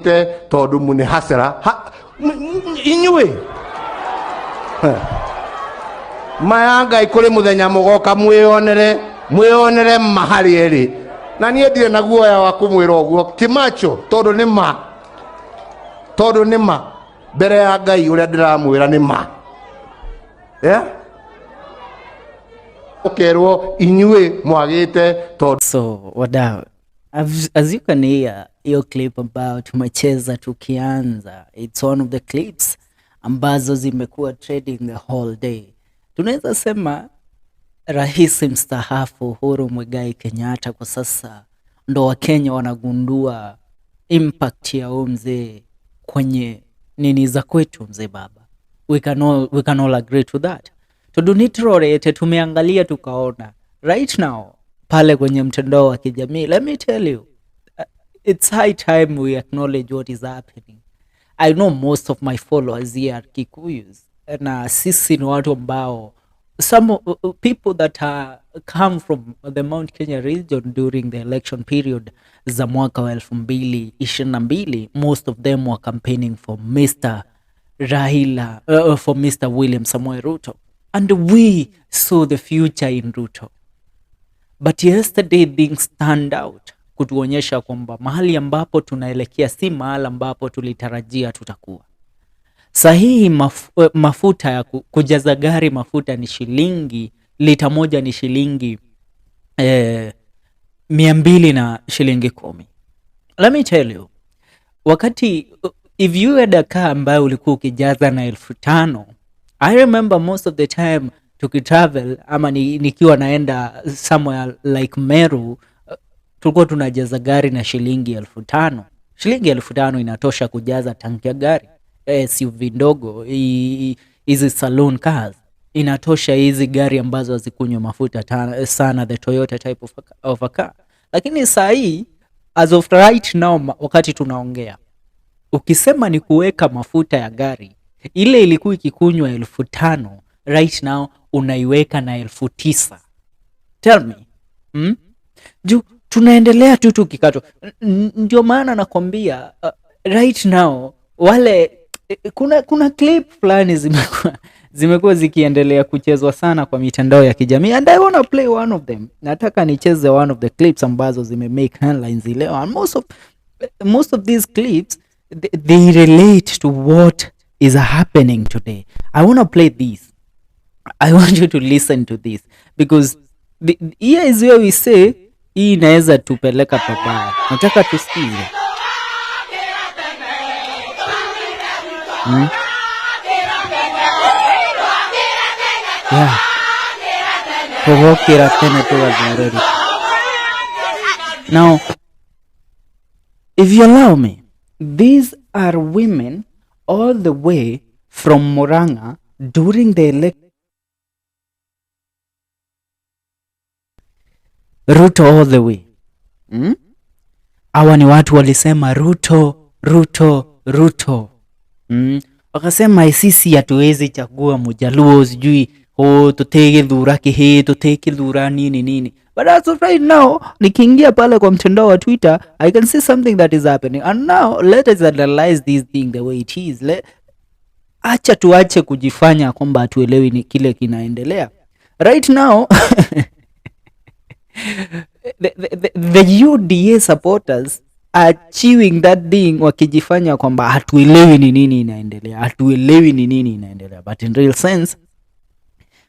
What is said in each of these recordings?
Tondu nĩ hacera inyuĩ maya Ngai kũrĩ mũthenya mũgoka mwĩonere mwĩonere ma harĩ erĩ na niĩ ndirĩ na guoya wa kũmwĩra ũguo ti macho tondũ nĩ ma, tondũ nĩ ma mbere ya Ngai ũrĩa ndĩramwĩra nĩ ma, yeah? Ũkerwo inyuĩ mwagĩte tondũ. So wadau, as you can hear, hiyo clip ambayo tumecheza tukianza, it's one of the clips ambazo zimekuwa trending the whole day. Tunaweza sema Rais mstaafu Uhuru Muigai Kenyatta kwa sasa ndo Wakenya wanagundua impact ya huyu mzee kwenye nini za kwetu, mzee baba. We can all agree to that. Tondu nĩtũrorete, tumeangalia tukaona right now pale kwenye mtandao wa kijamii. Let me tell you, it's high time we acknowledge what is happening. I know most of my followers here are Kikuyus, na sisi ni watu ambao some people that are come from the Mount Kenya region during the election period za mwaka wa 2022, most of them were campaigning for Mr. Raila, for Mr. William Samoei Ruto, and we saw the future in Ruto. But yesterday things turned out kutuonyesha kwamba mahali ambapo tunaelekea si mahali ambapo tulitarajia tutakuwa. Sahihi mafuta ya kujaza gari mafuta ni shilingi, lita moja ni shilingi 210. Let me tell you, wakati if you had a car ambayo ulikuwa ukijaza na 5,000, I remember most of the time tukitravel ama nikiwa naenda somewhere like Meru, tulikuwa tunajaza gari na shilingi 5,000. Shilingi 5,000 inatosha kujaza tanki ya gari SUV ndogo, hizi saloon cars inatosha, hizi gari ambazo hazikunywa mafuta sana, the Toyota type of a car. Lakini saa hii, as of right now, wakati tunaongea, ukisema ni kuweka mafuta ya gari ile ilikuwa ikikunywa 5,000, right now unaiweka na 9,000. Tell me, Juu tunaendelea tu tukikatwa. Ndio maana nakwambia, right now wale kuna clip fulani zimekuwa zikiendelea kuchezwa sana kwa mitandao ya kijamii, and I wanna play one of them. Nataka nicheze one of the clips ambazo zime make headlines leo, and most of these clips, they relate to what is happening today. I wanna play this. I want you to listen to this because here is where we say hii inaweza tupeleka pabaya. Nataka tusikize. Yeah. Tũgokĩra tene tũgathure. Now, if you allow me, these are women all the way from Murang'a during the election. Ruto all the way. Hawa ni watu walisema Ruto, Ruto, Ruto. Wakasema sisi hatuwezi chagua Mjaluo, sijui oh, tutegethura kihi, tutekithura nini nini. But as of right now, nikiingia pale kwa mtandao wa Twitter, I can see something that is happening. And now let us analyze this thing the way it is. Acha tuache kujifanya kwamba hatuelewi ni kile kinaendelea. Right now the UDA supporters are chewing that thing wakijifanya kwamba hatuelewi ni nini inaendelea, hatuelewi ni nini inaendelea, but in real sense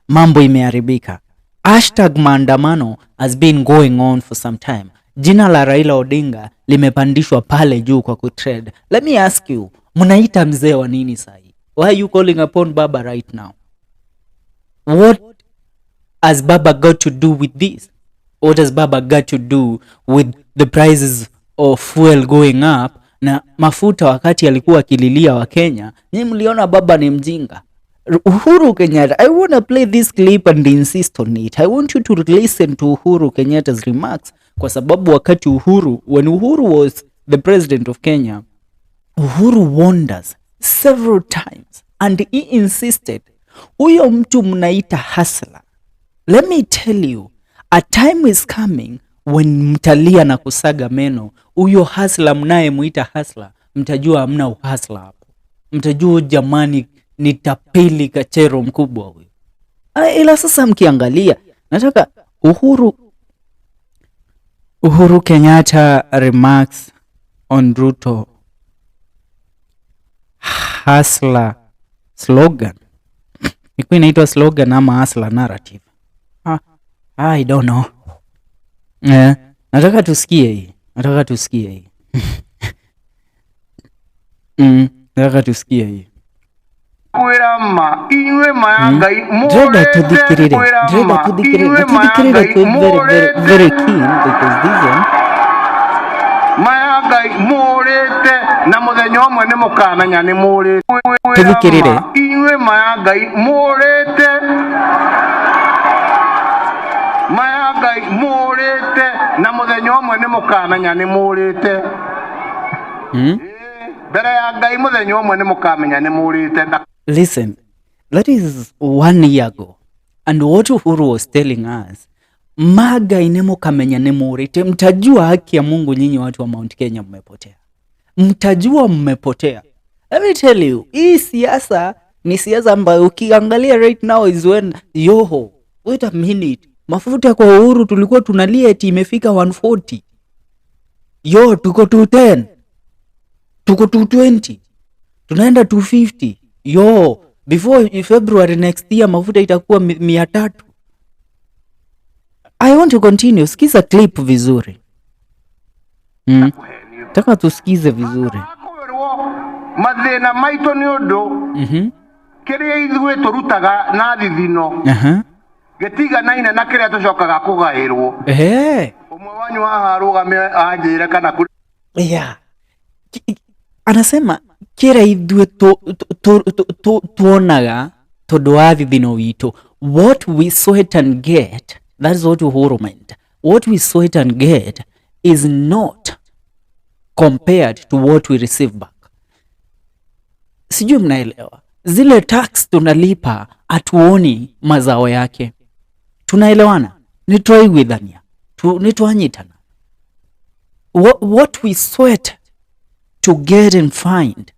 mambo imeharibika. Hashtag maandamano has been going on for some time. Jina la Raila Odinga limepandishwa pale juu kwa kutrend. Let me ask you, mnaita mzee wa nini sahi? Why are you calling upon Baba right now? What has Baba got to do with this? What has Baba got to do with the prices of fuel going up na mafuta? Wakati alikuwa akililia wa Kenya, nyinyi mliona Baba ni mjinga. Uhuru Kenyatta, I wanna play this clip and insist on it. I want you to listen to Uhuru Kenyatta's remarks, kwa sababu wakati Uhuru, when Uhuru was the president of Kenya, Uhuru warned us several times and he insisted, huyo mtu mnaita hustler, let me tell you, a time is coming when mtalia na kusaga meno. Huyo hustler mnayemuita hustler Mtajua hamna uhustler hapo, mtajua jamani ni tapeli kachero mkubwa huyu. Ila sasa mkiangalia, nataka Uhuru Kenyatta remarks on Ruto hustler slogan. Ilikuwa inaitwa slogan ama hustler narrative? Ah, I don't know. Nataka tusikie hii. Nataka tusikie hii. Nataka tusikie hii. Kwĩra ma inyuĩ ma ya Ngai. Ndĩrenda tũthikĩrĩre, ndĩrenda tũthikĩrĩre, tũthikĩrĩre kwĩ very very very keen because this one ma ya Ngai mũrĩte na mũthenya ũmwe nĩ mũkamenya nĩ mũrĩte. Tũthikĩrĩre. Inyuĩ ma ya Ngai mũrĩte, ma ya Ngai mũrĩte na mũthenya ũmwe nĩ mũkamenya nĩ mũrĩte. Mbere ya Ngai mũthenya ũmwe nĩ mũkamenya nĩ mũrĩte na Listen, that is one year ago. And what Uhuru was telling us, magai nĩ mũkamenya nĩ mũrĩte, mtajua haki ya Mungu nyinyi watu wa Mount Kenya mmepotea. Mtajua mmepotea. Let me tell you, hii siasa ni siasa ambayo ukiangalia right now is when, yoho, wait a minute, mafuta kwa Uhuru tulikuwa tunalia eti imefika 140. Yo, tuko 210. Tuko 220. Tunaenda 250. Yo, before February next year mafuta itakuwa 300. I want to continue. Sikiza clip vizuri. Taka tusikize vizuri. Kwĩrwo mathĩna maitũ nĩ ũndũ kĩrĩa ithuĩ tũrutaga na thithino gĩtiganaine na kĩrĩa tũcokaga kũgaĩrwo. Ũmwe wanyu haha arũgame anjĩre kana kũrĩ Yeah. Anasema kĩrĩa ithuĩ tuonaga tondũ wa thithino witũ, what we sweat and get, that's what Uhuru meant. What we sweat and get is not compared to what we receive back. Sijui mnaelewa. Zile tax tunalipa hatuoni mazao yake. Tunaelewana? Nitwaiguithania, nitwanyitana. What we sweat to get and find,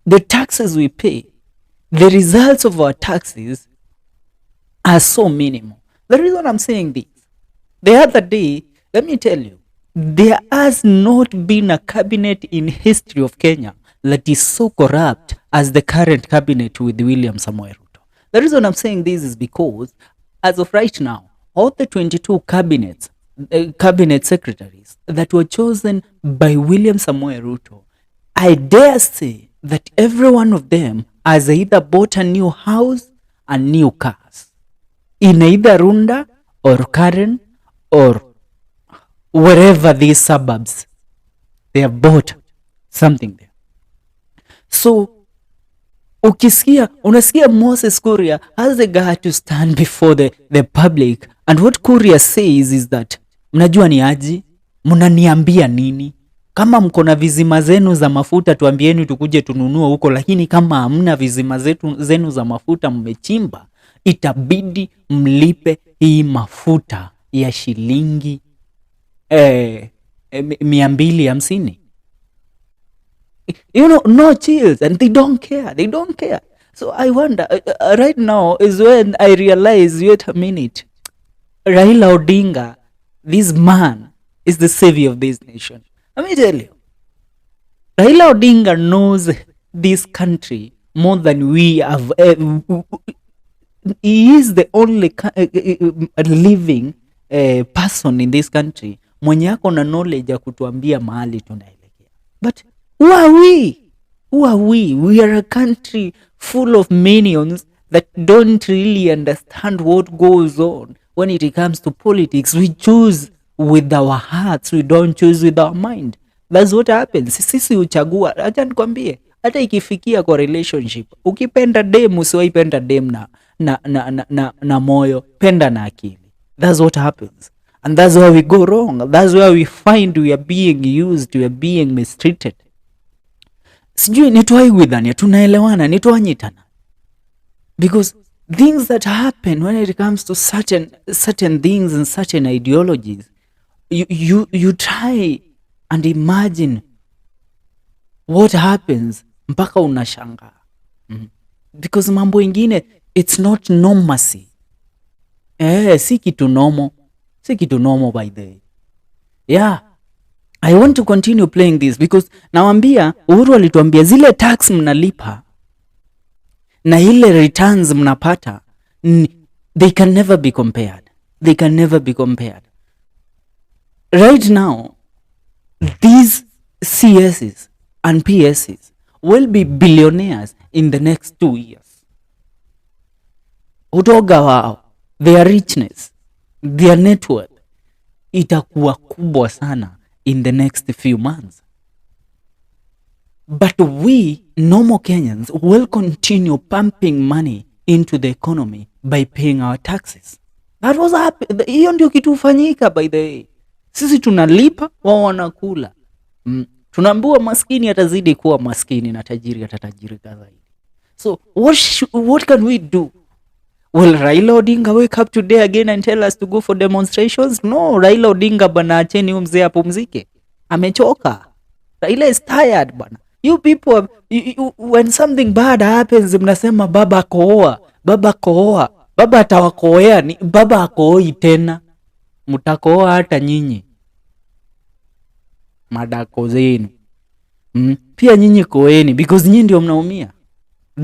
the taxes we pay, the results of our taxes are so minimal. The reason I'm saying this, the other day, let me tell you, there has not been a cabinet in history of Kenya that is so corrupt as the current cabinet with William Samoei Ruto. The reason I'm saying this is because, as of right now, all the 22 cabinet secretaries that were chosen by William Samoei Ruto, I dare say that every one of them has either bought a new house and new cars in either Runda or Karen or wherever these suburbs, they have bought something there. So ukisikia, unasikia Moses Kuria has the guy to stand before the public, and what Kuria says is that mnajua ni aji, mnaniambia nini? Kama mko na vizima zenu za mafuta tuambieni tukuje tununue huko, lakini kama hamna vizima zenu za mafuta mmechimba, itabidi mlipe hii mafuta ya shilingi 250. No chills, and they don't care. They don't care. So I wonder, right now is when I realize, wait a minute, Raila Odinga, this man is the savior of this nation. Let me tell you, Raila Odinga knows this country more than we have. He is the only living person in this country mwenye ako na knowledge ya kutuambia mahali tunaelekea. But who are we? Who are we? We are a country full of minions that don't really understand what goes on when it comes to politics. We choose with our hearts, we don't choose with our mind. That's what happens. Sisi huchagua, acha nikwambie, hata ikifikia kwa relationship, ukipenda dem usiwaipenda dem na moyo, penda na akili. That's what happens. And that's where we go wrong. That's where we find we are being used, we are being mistreated. Sijui nitwaiguithania, tunaelewana, nitwanyitana. Because things that happen when it comes to certain things and certain ideologies, you try and imagine What happens mpaka unashangaa, Because mambo ingine, it's not normalcy. Si kitu normal, si kitu normal, by the way. Yeah, I want to continue playing this because nawambia Uhuru alituambia zile tax mnalipa na ile returns mnapata, they can never be compared. They can never be compared. Right now, these CSs and PSs will be billionaires in the next 2 years. Utoga wao, their richness, their net worth itakuwa kubwa sana in the next few months. But we, normal Kenyans, will continue pumping money into the economy by paying our taxes. That was hiyo ndio kitu hufanyika, by the way. Sisi tunalipa, wao wanakula. Tunaambiwa maskini atazidi kuwa maskini na tajiri atatajirika zaidi. So what can we do? Will Raila Odinga wake up today again and tell us to go for demonstrations? No, Raila Odinga bana, acheni huyu mzee apumzike. Amechoka. Raila is tired, bana. You people, when something bad happens, mnasema baba kohoa, baba kohoa, baba atawakoea, ni baba akohoi tena. Mtakohoa hata nyinyi. Madako zenu. Pia nyinyi koeni because nyinyi ndio mnaumia.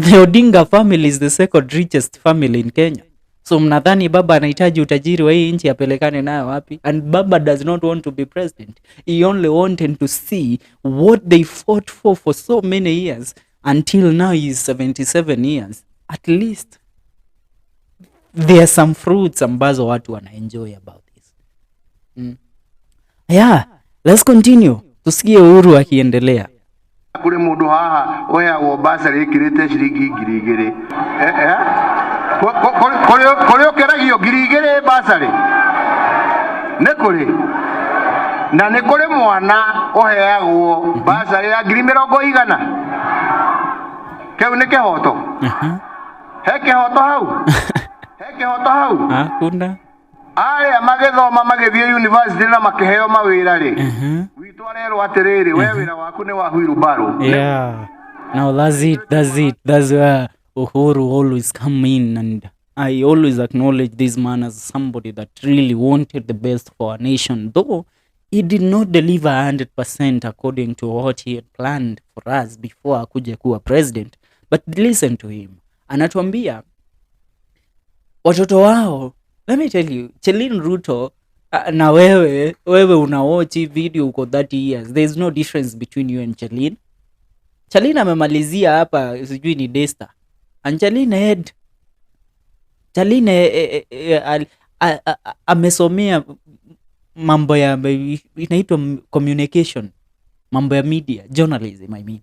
The Odinga family is the second richest family in Kenya. So mnadhani baba anahitaji utajiri wa hii nchi apelekane nayo wapi? And baba does not want to be president. He only wanted to see what they fought for so many years until now he is 77 years. At least there are some fruits ambazo watu wana enjoy about this. Yeah, let's continue. Tusikie Uhuru akiendelea. Kuri mundu haha uheagwo basarĩ ĩkĩrĩte ciringi 2000. Eh, eh? Kũrĩ ũkeragio 2000 basarĩ nĩ kũrĩ na nĩ kũrĩ mwana ũheagwo basarĩ ya 100,000. Kĩu nĩ kĩhoto? He kĩhoto hau? He kĩhoto hau? Hakuna. Arĩa magĩthoma magĩthiĩ university na makĩheo mawĩra rĩ, witũ arerwo atĩrĩrĩ, we wĩra waku nĩ wa wheelbarrow. Yeah. Now that's it. That's it. That's where Uhuru always come in, and I always acknowledge this man as somebody that really wanted the best for our nation, though he did not deliver 100% according to what he had planned for us before akuje kuwa president. But listen to him. Anatuambia watoto wao, let me tell you, Chelin Ruto, na wewe una watch hii video uko 30 years, there is no difference between you and Chelin. Chalin amemalizia hapa, sijui ni Daystar. And Chalin had Chalin amesomea mambo ya inaitwa communication, mambo ya media, journalism, I mean.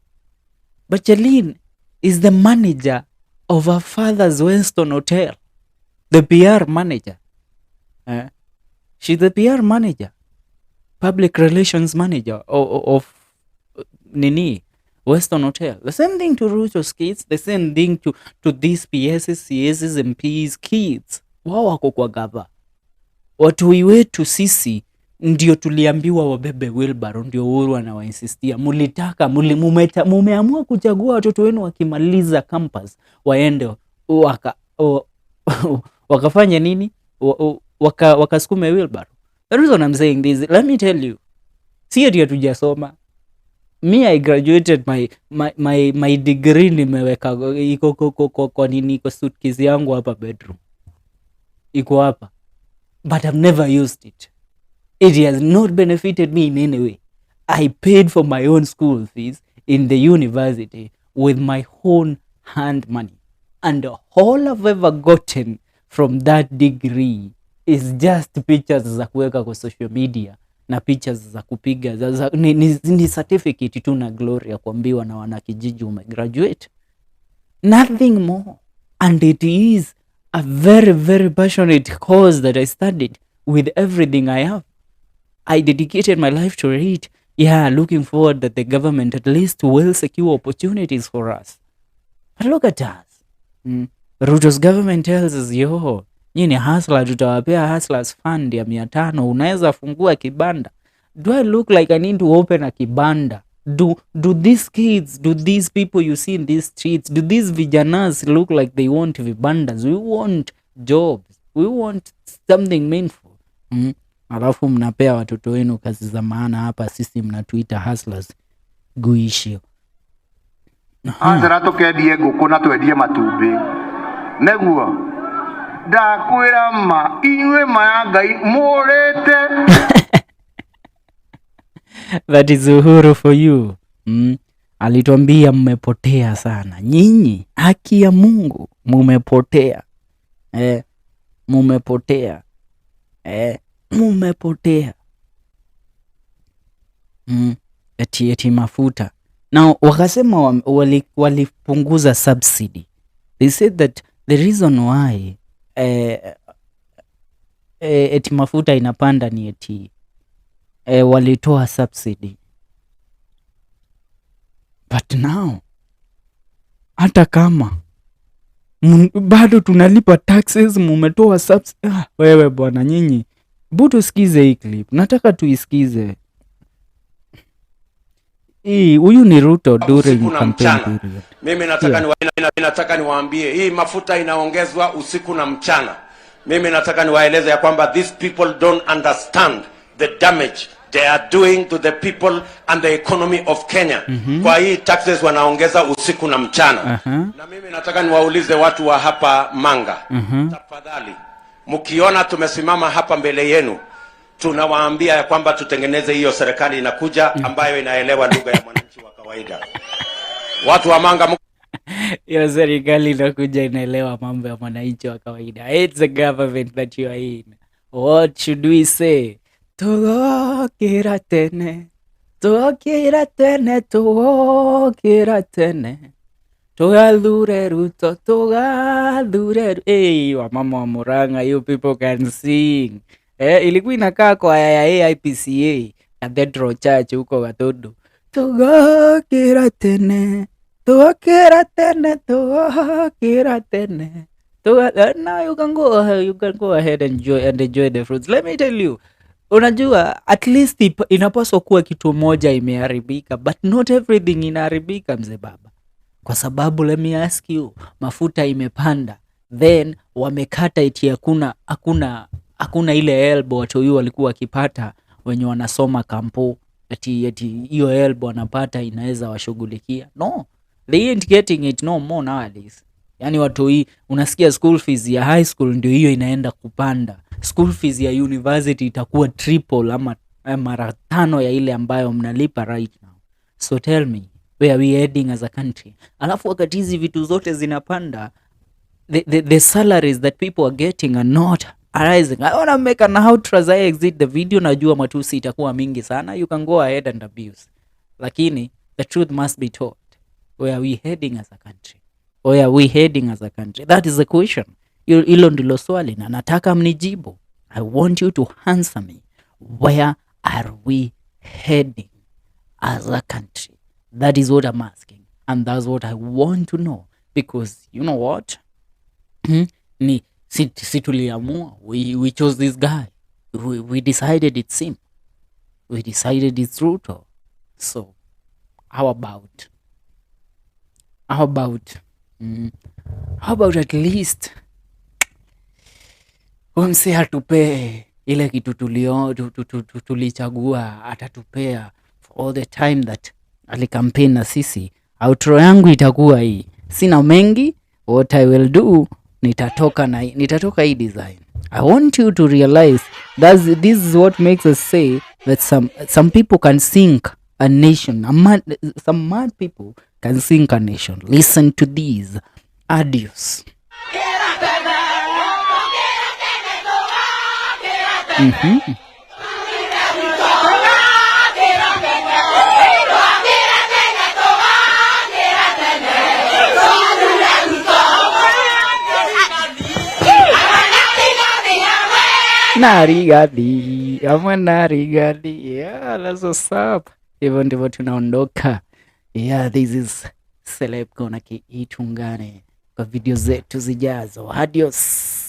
But Chalin is the manager of her father's Weston Hotel, the PR manager. She's the PR manager, public relations manager of nini, Weston Hotel. The same thing to Ruto's kids, the same thing to these PSs, CSs, MPs kids. Wao wako kwa gava. Watoi wetu sisi ndio tuliambiwa wabebe wheelbarrow, ndio Uhuru anawainsistia. Mulitaka, mumeamua kuchagua watoto wenu wakimaliza campus waende wakafanya nini? Wakasukume wheelbarrow. The reason I'm saying this, let me tell you, si ati hatujasoma. Me, I graduated my degree, nimeweka iko kwa nini, iko suitcase yangu hapa bedroom, iko hapa, but I've never used it. It has not benefited me in any way. I paid for my own school fees in the university with my own hand money, and all I've ever gotten from that degree is just pictures za kuweka kwa social media na pictures za kupiga ni certificate tu na glory ya kuambiwa na wanakijiji umegraduate, nothing more. And it is a very, very passionate cause that I studied with everything I have. I dedicated my life to it, yeah, looking forward that the government at least will secure opportunities for us. But look at us. Ruto's government tells us, "Yo, nyinyi ni hustler, tutawapea hustlers fund ya 500, unaweza fungua kibanda." Do I look like I need to open a kibanda? Do these kids, do these people you see in these streets, do these vijanas look like they want vibandas? We want jobs, we want something meaningful. Alafu mnapea watoto wenu kazi za maana hapa, sisi mnatuita hustlers. Guishio. Ancera tukendie ngũkũ na twendie matumbĩ nĩguo ndakwĩra ma inyuĩ ma ya Ngai mũrĩte. That is Uhuru for you. Alituambia mmepotea sana nyinyi, haki ya Mungu mumepotea, mumepotea, mumepotea. Eti mafuta na wakasema walipunguza subsidy. They said that the reason why eti mafuta inapanda ni eti walitoa subsidy. But now hata kama bado tunalipa taxes, mumetoa subsidy. Ah, wewe bwana, nyinyi bu tusikize hii clip, nataka tuisikize hii. Huyu ni Ruto during usiku na campaign mchana. period. Mimi nataka nataka niwaambie hii mafuta inaongezwa usiku na mchana. Mimi nataka niwaeleze ya kwamba these people don't understand the damage they are doing to the people and the economy of Kenya. Kwa hii taxes wanaongeza usiku na mchana. Na mimi nataka niwaulize watu wa hapa Manga. Tafadhali, mkiona tumesimama hapa mbele yenu, tunawaambia ya kwamba tutengeneze hiyo serikali inakuja ambayo inaelewa lugha ya mwananchi wa kawaida. Watu wa Manga. Hiyo serikali inakuja inaelewa mambo ya mwananchi wa kawaida. It's a government that you are in. What should we say? Tugokira tene, tugokira tene, tugokira tene, tugathure Ruto, tugathure. Hey, wamama wa Murang'a, you people can sing. Ilikuwa inakaa kwaya ya AIPCA Cathedral Church huko Gatundu. Tugokira tene, tugokira tene, tugokira tene. Now you can go ahead and enjoy the fruits. Let me tell you, unajua at least inapaswa kuwa kitu moja imeharibika, but not everything inaharibika, mzee baba, kwa sababu let me ask you, mafuta imepanda, then wamekata eti hakuna ile HELB watu huyu walikuwa wakipata wenye wanasoma kampo, eti hiyo HELB wanapata inaweza washughulikia. No, they ain't getting it no more nowadays. Yani watu hii unasikia school fees ya high school ndio hiyo inaenda kupanda, school fees ya university itakuwa triple ama mara tano ya ile ambayo mnalipa right now. So tell me, where are we heading as a country? Alafu wakati hizi vitu zote zinapanda, the salaries that people are getting are not arising. I wanna make an outro as I exit the video. Najua matusi itakuwa mingi sana, you can go ahead and abuse, lakini the truth must be told. Where are we heading as a country? Where are we heading as a country? That is the question. Hilo ndilo swali na nataka mnijibu. I want you to answer me. Where are we heading as a country? That is what I'm asking and that's what I want to know, because you know what? Ni si tuliamua, we chose this guy, we decided it's him, we decided it's Ruto. So how about at least msee atupee ile kitu tulichagua atatupea for all the time that alicampaign na sisi. Outro yangu itakuwa hii, sina mengi. What I will do, nitatoka hii design. I want you to realize this is what makes us say that some people can sink a nation. Some mad people can sink a nation. Listen to these. Adios. Narigathi ama Narigathi. Yeah, that's what's up. Hivyo ndivyo tunaondoka. Yeah, this is Celeb Kona KE. Tuungane kwa video zetu zijazo. Adios.